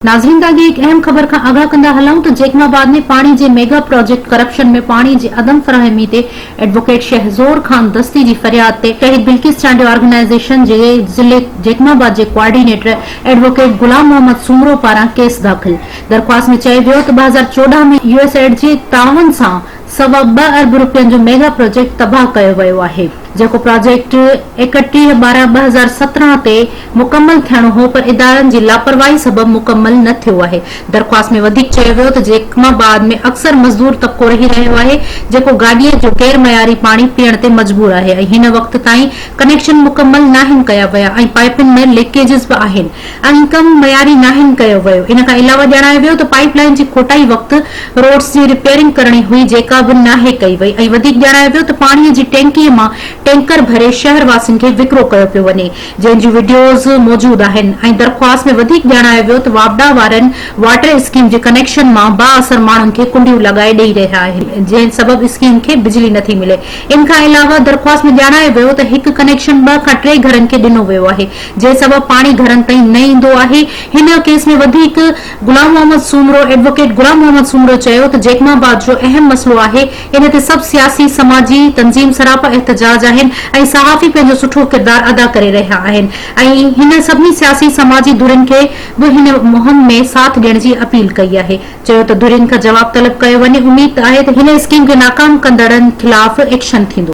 ناظرين توهان کي هڪ اهم خبر کان آگاهه ڪندا هلون ته جيڪب آباد ۾ پاڻي جي ميگا پراجيڪٽ ڪرپشن ۾ پاڻي جي عدم فراهمي تي ايڊووڪيٽ شهزور خان دستي جي فرياد تي شهيد بلقيس چانڊيو آرگنائيزيشن جي ضلعي جيڪب آباد جي ڪوآرڊينيٽر ايڊووڪيٽ غلام محمد سومرو پاران ڪيس داخل درخواست ۾ چيو ويو ته 2014 ۾ يو ايس ايڊ جي تعاون سان سوا ٻه ارب روپين جو ميگا پراجيڪٽ تباهه ڪيو ويو آهي. جيڪو پراجيڪٽ 31 ٻارهن 2017 تي مڪمل ٿيڻو هو پر ادارن جي لاپرواهي سبب مڪمل نه ٿيو آهي. درخواست ۾ وڌيڪ چيو ويو ته جيڪب آباد ۾ اڪثر مزدور طبقو رهي رهيو آهي جيڪو گاڏيء جو غير معياري پاڻي پيئڻ تي مجبور آهي ۽ هن وقت تائين ڪنيڪشن مڪمل ناهن ڪيا ويا ۽ پائيپن ۾ ليڪيجز به آهن ۽ ڪم معياري ناهن ڪيو ويو. ان کان علاوه ڄاڻايو ويو ته پائيپ لائين جي کوٽائي وقت روڊس جي رپيئرنگ ڪرڻي هئي جيڪا به ناهي ڪئي وئي ۽ وڌيڪ ڄاڻايو ويو ته پاڻي جي ٽينڪي مان ٽينڪر ڀري شهر واسين کي وڪرو ڪيو پيو وڃي جنهن جون وڊيوز موجود آهن ۽ درخواست ۾ وڌيڪ ڄاڻايو ويو ته واپڊا وارن واٽر اسڪيم جي ڪنيڪشن مان بااثر ماڻهن کي ڪنڊيون لڳائي ڏئي رهيا آهن جنهن سبب اسڪيم کي بجلي نٿي ملي ان کان علاوه درخواست ۾ ڄاڻايو ويو ته هڪ ڪنيڪشن ٻه کان ٽي گهرن کي ڏنو ويو آهي جنهن سبب پاڻي گهرن تائين نه ايندو آهي هن ڪيس ۾ وڌيڪ غلام محمد سومرو ايڊووڪيٽ غلام محمد سومرو چيو ته جيڪب آباد جو اهم مسئلو آهي ان تي سڀ سياسي سماجي تنظيم سراپا احتجاج آهن ۽ صحافي پنهنجو سٺو ڪردار ادا ڪري رهيا آهن ۽ هن سڀني سياسي سماجي ڌرين کي به هن مهم ۾ ساٿ ڏيڻ جي اپيل ڪئي آهي چيو ته ڌرين کان جواب طلب ڪيو وڃي اميد آهي ته هن اسڪيم کي ناڪام ڪندڙن خلاف ايڪشن ٿيندو.